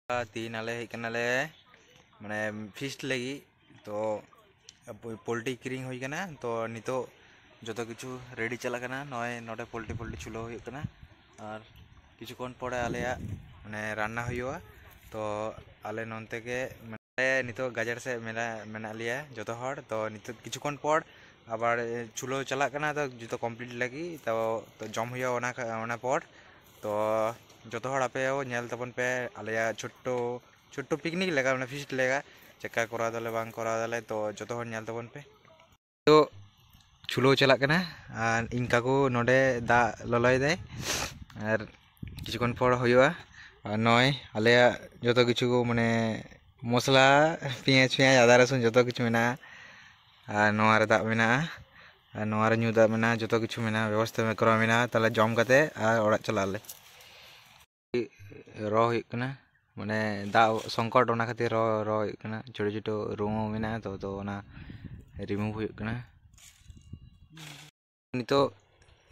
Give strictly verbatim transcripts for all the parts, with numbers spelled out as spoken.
ᱛᱤᱦᱤᱧ ᱟᱞᱮ ᱦᱮᱡ ᱠᱟᱱᱟᱞᱮ ᱢᱟᱱᱮ ᱯᱷᱤᱥᱴ ᱞᱟᱹᱜᱤᱫ᱾ ᱛᱚ ᱯᱳᱞᱴᱤ ᱠᱤᱨᱤᱧ ᱦᱩᱭ ᱠᱟᱱᱟ᱾ ᱛᱚ ᱱᱤᱛᱚᱜ ᱡᱚᱛᱚ ᱠᱤᱪᱷᱩ ᱨᱮᱰᱤ ᱪᱟᱞᱟᱜ ᱠᱟᱱᱟ᱾ ᱱᱚᱜᱼᱚᱭ ᱱᱚᱰᱮ ᱯᱳᱞᱴᱤ ᱯᱳᱞᱴᱤ ᱪᱷᱩᱞᱟᱹᱣ ᱦᱩᱭᱩᱜ ᱠᱟᱱᱟ᱾ ᱟᱨ ᱠᱤᱪᱷᱩ ᱠᱷᱚᱱ ᱯᱚᱨᱮ ᱟᱞᱮᱭᱟᱜ ᱢᱟᱱᱮ ᱨᱟᱱᱱᱟ ᱦᱩᱭᱩᱜᱼᱟ᱾ ᱛᱚ ᱟᱞᱮ ᱱᱚᱱᱛᱮ ᱜᱮ ᱢᱟᱱᱮ ᱱᱤᱛᱚᱜ ᱜᱟᱡᱟᱲ ᱥᱮᱫ ᱢᱮᱱᱟᱜ ᱢᱮᱱᱟᱜ ᱞᱮᱭᱟ ᱡᱚᱛᱚ ᱦᱚᱲ᱾ ᱛᱚ ᱱᱤᱛᱚᱜ ᱠᱤᱪᱷᱩ ᱠᱷᱚᱱ ᱯᱚᱨ ᱟᱵᱟᱨ ᱪᱷᱩᱞᱟᱹᱣ ᱪᱟᱞᱟᱜ ᱠᱟᱱᱟ᱾ ᱛᱚ ᱡᱚᱛᱚ ᱠᱚᱢᱯᱞᱤᱴ ᱞᱟᱹᱜᱤᱫ ᱛᱚ, ᱛᱚ ᱡᱚᱢ ᱦᱩᱭᱩᱜᱼᱟ ᱚᱱᱟ ᱠᱷᱟ- ᱚᱱᱟ ᱯᱚᱨ᱾ ᱛᱚ ᱡᱚᱛᱚ ᱦᱚᱲ ᱟᱯᱮ ᱦᱚᱸ ᱧᱮᱞ ᱛᱟᱵᱚᱱ ᱯᱮ ᱟᱞᱮᱭᱟᱜ ᱪᱷᱳᱴᱴᱳ ᱪᱷᱳᱴᱴᱳ ᱯᱤᱠᱱᱤᱠ ᱞᱮᱠᱟ, ᱢᱟᱱᱮ ᱯᱷᱤᱥᱴ ᱞᱮᱠᱟ᱾ ᱪᱮᱠᱟ ᱠᱚᱨᱟᱣ ᱫᱟᱞᱮ ᱵᱟᱝ ᱠᱚᱨᱟᱣ ᱫᱟᱞᱮ, ᱛᱚ ᱡᱚᱛᱚ ᱦᱚᱲ ᱧᱮᱞ ᱛᱟᱵᱚᱱ ᱯᱮ᱾ ᱛᱚ ᱪᱷᱩᱞᱟᱹᱣ ᱪᱟᱞᱟᱜ ᱠᱟᱱᱟ᱾ ᱟᱨ ᱤᱧ ᱠᱟᱠᱩ ᱱᱚᱰᱮ ᱫᱟᱜ ᱞᱚᱞᱚᱭᱮᱫᱟᱭ᱾ ᱟᱨ ᱠᱤᱪᱷᱩ ᱠᱷᱚᱱ ᱯᱚᱨ ᱦᱩᱭᱩᱜᱼᱟ᱾ ᱟᱨ ᱱᱚᱜᱼᱚᱭ ᱟᱞᱮᱭᱟᱜ ᱡᱚᱛᱚ ᱠᱤᱪᱷᱩ ᱢᱟᱱᱮ ᱢᱚᱥᱞᱟ, ᱯᱮᱸᱭᱟᱡᱽ ᱯᱮᱸᱭᱟᱡᱽ, ᱟᱫᱟ ᱨᱟᱹᱥᱩᱱ ᱡᱚᱛᱚ ᱠᱤᱪᱷᱩ ᱢᱮᱱᱟᱜᱼᱟ᱾ ᱟᱨ ᱱᱚᱣᱟ ᱨᱮ ᱫᱟᱜ ᱢᱮᱱᱟᱜᱼᱟ᱾ ᱟᱨ ᱱᱚᱣᱟ ᱨᱮ ᱧᱩ ᱫᱟᱜ ᱢᱮᱱᱟᱜᱼᱟ᱾ ᱡᱚᱛᱚ ᱠᱤᱪᱷᱩ ᱢᱮᱱᱟᱜᱼᱟ, ᱵᱮᱵᱚᱥᱛᱷᱟ ᱠᱚᱨᱟᱣ ᱢᱮᱱᱟᱜᱼᱟ᱾ ᱛᱟᱦᱚᱞᱮ ᱡᱚᱢ ᱠᱟᱛᱮ ᱟᱨ ᱚᱲᱟᱜ ᱪᱟᱞᱟᱜ ᱟᱞᱮ᱾ ᱨᱚ ᱦᱩᱭᱩᱜ ᱠᱟᱱᱟ, ᱢᱟᱱᱮ ᱫᱟᱜ ᱥᱚᱝᱠᱚᱴ, ᱚᱱᱟ ᱠᱷᱟᱹᱛᱤᱨ ᱨᱚ ᱨᱚ ᱦᱩᱭᱩᱜ ᱠᱟᱱᱟ᱾ ᱪᱷᱳᱴᱳ ᱪᱷᱳᱴᱳ ᱨᱩᱢ ᱦᱚᱸ ᱢᱮᱱᱟᱜᱼᱟ, ᱛᱚ ᱛᱚ ᱚᱱᱟ ᱨᱤᱢᱩᱵᱷ ᱦᱩᱭᱩᱜ ᱠᱟᱱᱟ᱾ ᱱᱤᱛᱚᱜ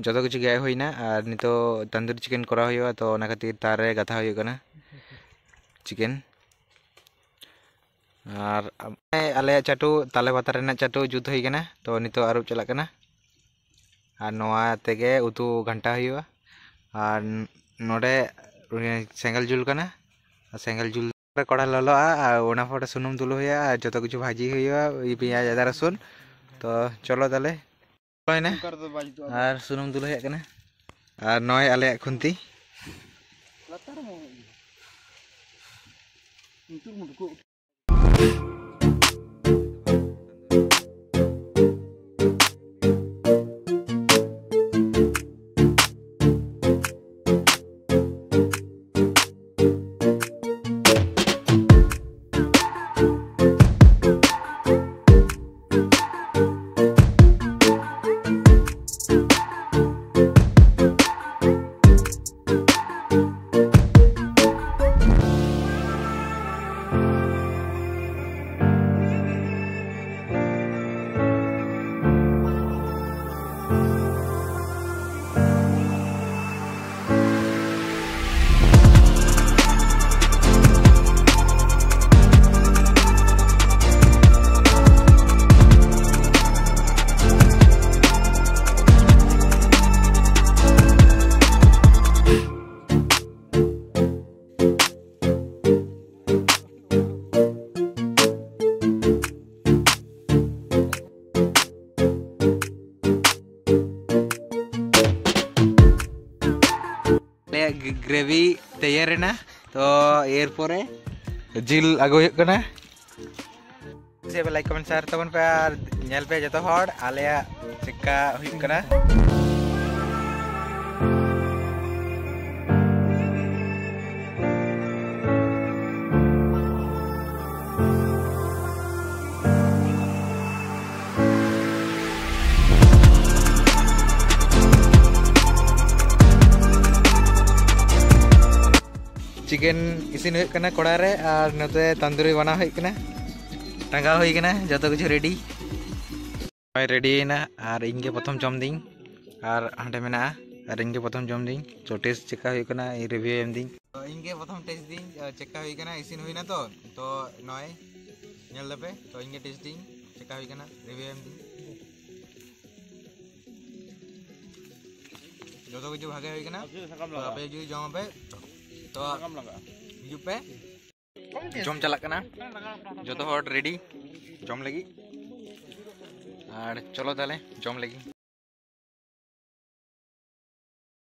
ᱡᱚᱛᱚ ᱠᱤᱪᱷᱩ ᱜᱮᱫ ᱦᱩᱭᱱᱟ᱾ ᱟᱨ ᱱᱤᱛᱚᱜ ᱛᱟᱱᱫᱩᱨᱤ ᱪᱤᱠᱮᱱ ᱠᱚᱨᱟᱣ ᱦᱩᱭᱩᱜᱼᱟ, ᱛᱚ ᱚᱱᱟ ᱠᱷᱟᱹᱛᱤᱨ ᱛᱟᱨ ᱨᱮ ᱜᱟᱛᱷᱟ ᱦᱩᱭᱩᱜ ᱠᱟᱱᱟ ᱪᱤᱠᱮᱱ᱾ ᱟᱨ ᱟᱞᱮᱭᱟᱜ ᱪᱟᱴᱩ, ᱛᱟᱞᱮ ᱯᱟᱛᱟ ᱨᱮᱱᱟᱜ ᱪᱟᱴᱩ ᱡᱩᱛ ᱦᱩᱭ ᱠᱟᱱᱟ, ᱛᱚ ᱱᱤᱛᱚᱜ ᱟᱹᱨᱩᱵ ᱪᱟᱞᱟᱜ ᱠᱟᱱᱟ᱾ ᱟᱨ ᱱᱚᱣᱟ ᱛᱮᱜᱮ ᱩᱛᱩ ᱜᱷᱟᱱᱴᱟ ᱦᱩᱭᱩᱜᱼᱟ᱾ ᱟᱨ ᱱᱚᱰᱮ ᱥᱮᱸᱜᱮᱞ ᱡᱩᱞ ᱠᱟᱱᱟ, ᱟᱨ ᱥᱮᱸᱜᱮᱞ ᱡᱩᱞ ᱨᱮ ᱠᱚᱲᱦᱟ ᱞᱚᱞᱚᱜᱼᱟ, ᱟᱨ ᱚᱱᱟ ᱯᱚᱨᱮ ᱥᱩᱱᱩᱢ ᱫᱩᱞ ᱦᱩᱭᱩᱜᱼᱟ, ᱟᱨ ᱡᱚᱛᱚ ᱠᱤᱪᱷᱩ ᱵᱷᱟᱹᱡᱤ ᱦᱩᱭᱩᱜᱼᱟ, ᱯᱮᱸᱭᱟᱡᱽ, ᱟᱫᱟ, ᱨᱟᱹᱥᱩᱱ᱾ ᱛᱚ ᱪᱚᱞᱚ ᱛᱟᱦᱞᱮ᱾ ᱦᱩᱭᱱᱟ᱾ ᱚᱱᱠᱟ ᱨᱮᱫᱚ ᱵᱟᱭ ᱡᱩᱛᱩᱜᱼᱟ᱾ ᱟᱨ ᱥᱩᱱᱩᱢ ᱫᱩᱞ ᱦᱩᱭᱩᱜ ᱠᱟᱱᱟ᱾ ᱟᱨ ᱱᱚᱜᱼᱚᱭ ᱟᱞᱮᱭᱟᱜ ᱠᱷᱩᱱᱛᱤ᱾ ᱞᱟᱛᱟᱨ ᱨᱮ ᱢᱚᱦᱚᱜ ᱜᱮ᱾ ᱱᱤᱛᱚᱜ ᱢᱩᱰᱩᱠᱚᱜ᱾ ᱯᱚᱨᱮ ᱡᱤᱞ ᱟᱹᱜᱩ ᱦᱩᱭᱩᱜ ᱠᱟᱱᱟ᱾ ᱪᱮᱫ ᱯᱮ like, comment, share ᱛᱟᱵᱚᱱ ᱯᱮ ᱟᱨ ᱧᱮᱞ ᱯᱮ ᱡᱚᱛᱚ ᱦᱚᱲ ᱟᱞᱮᱭᱟᱜ ᱪᱮᱫᱠᱟ ᱦᱩᱭᱩᱜ ᱠᱟᱱᱟ᱾ Chicken ᱤᱥᱤᱱ ᱦᱩᱭᱩᱜ ᱠᱟᱱᱟ ᱠᱚᱲᱟ ᱨᱮ, ᱟᱨ ᱱᱚᱛᱮ ᱛᱟᱱᱫᱩᱨᱤ ᱵᱮᱱᱟᱣ ᱦᱩᱭᱩᱜ ᱠᱟᱱᱟ, ᱴᱟᱸᱜᱟᱣ ᱦᱩᱭ ᱠᱟᱱᱟ, ᱡᱚᱛᱚ ᱠᱤᱪᱷᱩ ready᱾ ᱱᱚᱜᱼᱚᱭ ready ᱭᱮᱱᱟ, ᱟᱨ ᱤᱧ ᱜᱮ ᱯᱨᱚᱛᱷᱚᱢ ᱡᱚᱢ ᱫᱤᱧ, ᱟᱨ ᱦᱟᱸᱰᱮ ᱢᱮᱱᱟᱜᱼᱟ, ᱟᱨ ᱤᱧ ᱜᱮ ᱯᱨᱚᱛᱷᱚᱢ ᱡᱚᱢ ᱫᱤᱧ᱾ ᱛᱚ, taste ᱪᱮᱠᱟ ᱦᱩᱭᱩᱜ ᱠᱟᱱᱟ, ᱤᱧ review ᱮᱢ ᱫᱤᱧ᱾ ᱛᱚ, ᱤᱧ ᱜᱮ ᱯᱨᱚᱛᱷᱚᱢ taste ᱫᱤᱧ, ᱟᱨ ᱪᱮᱠᱟ ᱦᱩᱭ ᱠᱟᱱᱟ, ᱤᱥᱤᱱ ᱦᱩᱭᱱᱟ ᱛᱚ, ᱛᱚ ᱱᱚᱜᱼᱚᱭ ᱧᱮᱞ ᱫᱟᱯᱮ, ᱛᱚ ᱤᱧ ᱜᱮ taste ᱫᱤᱧ ᱪᱮᱠᱟ ᱦᱩᱭ ᱠᱟᱱᱟ, review ᱮᱢ ᱫᱤᱧ᱾ ᱡᱚᱛᱚ ᱠᱤᱪᱷᱩ ᱵᱷᱟᱜᱮ ᱦᱩᱭ ᱠᱟᱱᱟ᱾ ᱛᱚ ᱟᱯᱮ ᱡᱩᱫᱤ ᱡᱚᱢ ᱟᱯᱮ, ᱛᱚ ᱦᱤᱡᱩᱜ ᱯᱮ᱾ ᱡᱚᱢ ᱪᱟᱞᱟᱜ ᱠᱟᱱᱟ, ᱡᱚᱛᱚ ᱦᱚᱲ ready ᱡᱚᱢ ᱞᱟᱹᱜᱤᱫ᱾ ᱟᱨ ᱪᱚᱞᱚ ᱛᱟᱦᱞᱮ ᱡᱚᱢ ᱞᱟᱹᱜᱤᱫ᱾